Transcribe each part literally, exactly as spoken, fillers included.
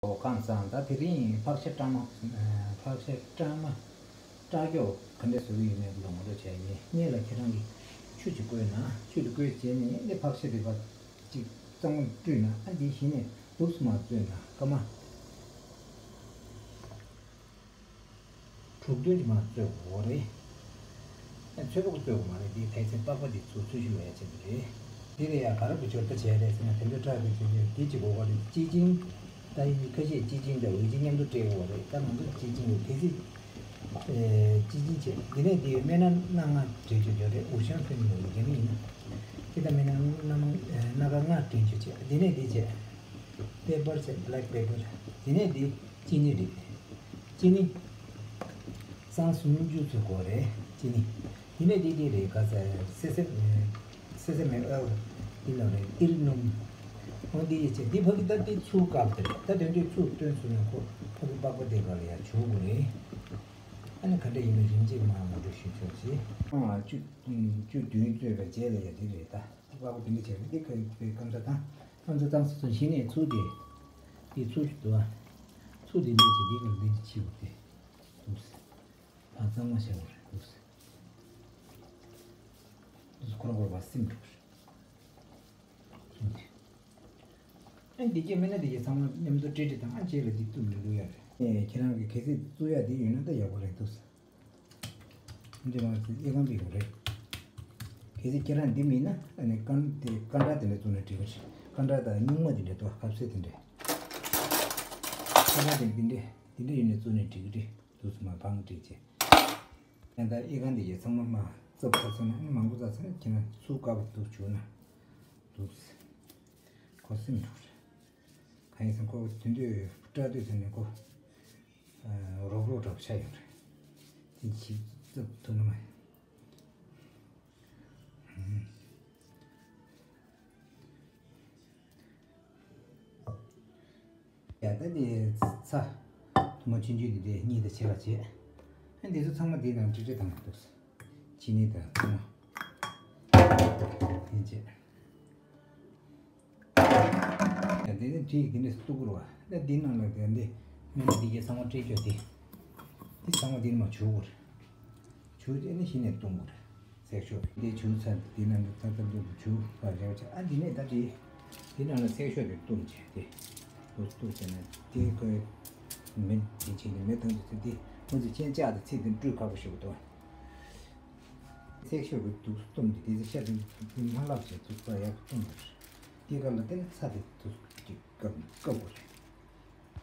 འོ་ཁམས་བཟང་། ད་དེ་རིང་ཕག་ཤ་བཀྲ་མ། ཕག་ཤ་བཀྲ་མ། བཀྲ་ཀྱོག་ག་འདྲ་བཟོ་གི་ཡོད་མེད་ལ་ངོ་སྤྲོད་བྱས་ཡིན། གཉིས་ལ་ཁྱེད་རང་གིས་ཆུ་ཅིག་བསྐོལ་ན། ཆུ་དེ་བསྐོལ་བྱས་ནས་ནི་ཕག་ཤ་དེ་ཕར་ཅིག་གཙང་མ་བཀྲུས་ན། ཨ་འདི་གཞི་ནས་ལུགས་སུ་མ་བཙོས་ན་སྐར་མ་དྲུག་བདུན་ཅིག་མ་བཙོས་དགོས་རེད། ཚོས་པ་བཙོས་དགོས་མ་རེད། འདི་ཕལ་ཆེར་པགས་པ་འདི་ཚུར་ཚུར་ཞུ་བས་བྱེད་ཀྱི་རེད། འདི་ལ་ཡང་ག་རེ་གི་སྦྱོར་རྟ་བྱས་རེད་ཟེར་ན། དེ་འདྲ་ཁྲག་གི་ཚོས་ཀྱི་འདི་གཅིག་དགོས་པ་རེད། སྐྱེས་ཆེན། ད་ཡིན་ཁ་ཤས་སྐྱེས་ཆེན་དང་འོད་ཆེན་མཉམ་དུ་སྤྲད་དགོས་རེད། ད་ང་ཚོ་སྐྱེས་ཆེན་ཡོད་གལ་སྲིད། ཨེ། སྐྱེས་ཆེན་བྱས། འདི་ནས་འདི་སྨན་སྣ་སྣ་ལྔ་སྤྲད་ཆོག་ཆོག་རེད། འུ་ཤང་ཕན་ནོ་ཡི་གེ་མི་ཡིན་ན། འདི་ད་སྨན་སྣ་སྣ་ལྔ་སྣ་ཁ་ལྔ་སྤྲད་ཆོག་བྱས། འདི་ནས་འདི་བྱས། པེ་པར་བྱས། བྷེ་ལེག་པེ་པར། འདི་ནས་འདི། ཅི་ནི་རེད། ཅི་ནི་སྲང་སུམ་ཅུ་ཙམ་དགོས་རེད། ཅི་ནི། དེ་ནས་འདི་འདི་རེད། ག་ས་སེ་སེ་སེ་སེ་མེ་ཨོལ་འདི་ལ་རེད། ཏིལ་སྣུམ། འོ་འདི་ཡི་ཆེད་འདི་ཕ་གི་ད་འདི་ཚུར་བཀབ་དེ་རེད། ད་དོན་དུ་ཚུར་བཏོན་སོང་ན་ཁོ་ཕ་གི་པགས་པ་དེ་ག་ལ་ཡ་བྱུག་དགོས་རེད། ཨ་ནི་ག་འདྲ་ཡིན་ན་རིམ་གྱིས་མ་ངོ་སྤྲོད་ཞུ་ཆོག་ཅི། ཨང་། བཅུ་བཅུ་བདུན་བཙོས་པའི་རྗེས་ལ་ཡ་འདི་རེད། ད་པགས་པ་འདི་འདྲ་བྱས་རེད། འདི་ག་གི་སྐམ་ས་བཏང་། སྐམ་ས་བཏང་སོང་། གཞི་ནས་ཚུར་དེ། འདི་ཚུར་ཞིག་འདུག་ཨ། ཚུར་དེ་འདི་བྱས། འདི་ག་འདི་འདྲ་བྱས་པ་དེ། འདུག་ཟེར། ཨ། གཙང་མ་བྱས་པ་རེད། འདུག་ཟེར། འདུག་ཟེར། ཁོ་རང་ཁོ་རང་བ་སིམ་འགྲོ་གི་རེད། ཨ་འདི་གས་སྨན་སྣ་འདི་གས་ཚང་མ་མཉམ་དུ་སྤྲད་སྤྲད་དང་། ཨ་རྗེས་ལ་འདི་བཏུབ་ནས་བླུག་ཡ་རེད། ཨེ། ཁྱེད་རང་གིས་གལ་སྲིད་བཙུགས་ཡ་འདི་ཡོད་ན་ད་ཡག་པོ་རེད། འདུག་ཟེར། འདི་མ་ཚད་ཨེ་ཁང་འདི་ཡོད་རེད། གལ་སྲིད་ཁྱེད་རང་འདི་མིན་ན། ཨ་ནི་ཀན་དེ་ཀན་ཊ་དེ་འདྲ་བཙུགས་ན་འགྲིག་གི་རེད། ཀན་ཊ་དང་སྨྱུག་མ་དེ་འདྲ་འདུག་ཁ་ཟས་དེ་འདྲ། ཀན་ཊ་དེ་འདི་འདྲ་འདི་འདྲ་ཡོད་ན་བཙུགས་ན་འགྲིག་གི་རེད། འདུག་སེ་མར་བང་སྒྲིག་བྱས། ཡང་ད་ཨེ་ཁང་འདི་གས་ཚང་མ་མར་བཙབ་ཚར་སོང་ན། ཨ་ནི་མང་པོ་བཙབ་ཚར་ན་ཁྱེད་རང་ཚུར་བཀབ་འདུག་བྱུགས་ན་འདུག་སེ། ཁོ་སིམ་འགྲོ་གི་རེད། གང་ཡིན་ཟེར་ན་ཁོ་དེ་དུས་བཀྲ་དུས་ཟེར་ནས་ཁོ། ཨ། རོག་རོག་འདྲ་པོ་ཆགས་ཡོང་རེད། དེ་ཅིག་བཙབ་ཐུབ་ན་མ། ཧུམ། ཡ། ད་འདི་ཚྭ་དུ་མ་ཆུང་ཆུང་འདི་འདྲ་གཉིས་དང་ཕྱེད་ཀ་བྱས། ཨ། འདི་ཚོ་ཚང་མ་འདི་ནང་ཀྲིག་ཀྲི་བཏང་འདུག་སེ། ཅི་ནི་དང་ཚང་མ་འདི་བྱས། ཡ། དེ་ནས་དྲི་དེ་འདྲས་གཏུབ་དགོས་རེད་བ། ད་འདི་ནང་ལ་དེ་འདི་སྨན་འདི་གས་ཚང་མ་སྤྲད་ཆོག་དེ། འདི་ཚང་མ་འདི་ནང་བྱུག་དགོས་རེད། བྱུག་བྱས་ནས་གཞི་ནས་བཏུང་དགོས་རེད། སྲེག་ཤོག་འདི་བྱུག་ཚར། འདི་ནང་དུ་ཚར་ཚར་འདུག་བྱུག་པ་རེད་བ། ཨ། འདི་ནས་ད་དེ་འདི་ནང་ལ་སྲེག་ཤོག་དེ་བཏུང་བྱས་ཏེ། འདུག་སེ་བཏུང་བྱས་ན་དེ་ཁོའི་མེ་དེ་བྱས་ནས་མེ་བཏང་དུས་ཚོད་དེ་ང་ཚོས་སྤྱན་ལྕག་དང་ཚིགས་དེ་བཀྲུ་ཁག་པོ་ཞིག་འདུག་སྲེག་ཤོག་གི་འདུག་སེ་བཏུང་དུས་དེ་ཚེ་ཤ་དེ་མ་བརླག་བྱས་འདུག་སེ་ཡག་པོ་བཏུང་དགོས་རེད། དེའི་སྐབས་ལ་དེ་ནས་ཚྭ་དེ་འདུག་སེ་ཅིག་བཀབ་བཀབ་དགོས་རེད།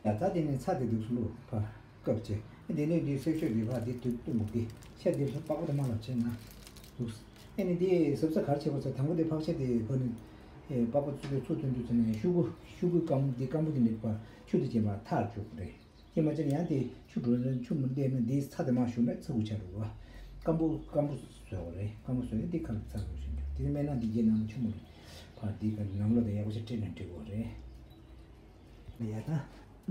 ཡ། ད་དེ་ནས་ཚྭ་དེ་འདུག་སེ་བླུགས་ཕར་བཀབ་བྱས། དེ་ནས་དེའི་སྲེག་ཤོག་དེ་ཕར་དེ་དུ་བཏུང་དེ་ཤ་དེ་ལ་པགས་པ་དེ་མ་ལ་བྱས་ན་འདུག་སེ། ཨ་ནི་དེ་གཟབ་གཟབ་ག་རེ་བྱེད་དགོས་ཟེར། དང་པོ་དེ་ཕག་ཤ་དེ་ཁོ་ནི། ཨེ། པགས་པ་བཙུགས་པའི་ཚུར་ཐོན་དུས་ཚོད་ནས་ཤོག་གུ་ཤོག་གུ་སྐམ་པོ་དེ་སྐམ་པོ་དེ་འདྲ་པ་ཆུ་དེ་བྱས་པ་ཐར་བཅུག་དགོས་རེད། དེ་མ་བྱས་ན་ཡང་དེ་ཆུ་འགྲོ་ན་ཆུ་མི་བདེ་ན་དེའི་ཚྭ་དེ་མར་ཞུགས་ན་ཚྭ་ཁུ་ཆགས་འགྲོ་གི་རེད་བ། སྐམ་པོ་སྐམ་པོ་བཟོ་དགོས་རེད། སྐམ་པོ་བཟོས་ནས་དེ་ཁ་ལ་ཚྭ་ཁུ་ཞིག་འགྲོ། དེ་ནས་སྨན་སྣ་འདི་གའི་ནང་ཆུ་མོ་རེད། ཕར་འདི་ག་ནང་ལོགས་དེ་ཡག་པོ་ཞིག་བཀྲུས་ནས་འགྲིག་གི་རེད། ཡ། ད་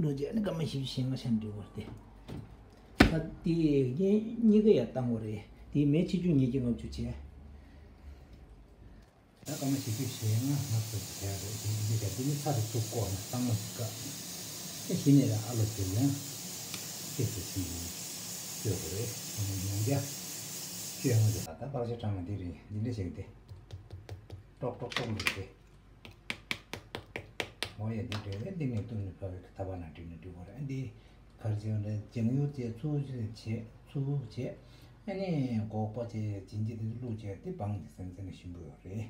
ལོ་རྒྱག་ནི་སྐར་མ་བཞི་བཅུ་ཞེ་ལྔ་ཆ་འགྲིག་གི་རེད། ད་དེ་གཉིས་ཀ་ཡར་བཏང་དགོས་རེད། དེ་མེ་ཆེ་ཆུང་ཉིས་བརྒྱ་ལྔ་བཅུ་བྱས། ད་སྐར་མ་བཞི་བཅུ་ཞེ་ལྔ་ལྔ་བཅུ་བྱས་རེད། དེ་འདི་ག་འདི་ནི་ཚྭ་དེ་ཚུར་བཀོག་ནས་གཙང་མ་ཞིག་བཀབ། ཨེ། གཞི་ནས་ལ་ཨ་ལོ་དེ་ཡང་ཏོག་ཙམ་ཞིག་བཙོས་དགོས་རེད། ཚང་མ་ཉིས་བརྒྱ་བཅོ་ལྔ་དེ། ད་ད་པགས་ཤ་བཀྲ་མ་འདི་རེད། འདི་འདྲ་ཞིག་དེ་ཀྲོག་ཀྲོག་ཀྲོག་འདུག་སྟེ། འོ་ཡ། འདི་འདྲ་བས་འདི་ནས་བཏུང་ནས་ཕ་གི་ཐ་བ་ནང་བསྒྲིགས་ནས་འགྲིག་གི་རེད། ཨ། འདི་ག་རེ་བྱས་ན་ལྗང་གུ་བྱས། ཚུར་བྱས། ཚུར་བྱས། ཨ་ནི་སྒོག་པ་བྱས། ཅིན་ཅི་དེ་བླུགས་བྱས། དེ་སྦངས་ཏེ་ཟིན་ཟིན་ན་ཞིམ་པོ་ཡོད་རེད།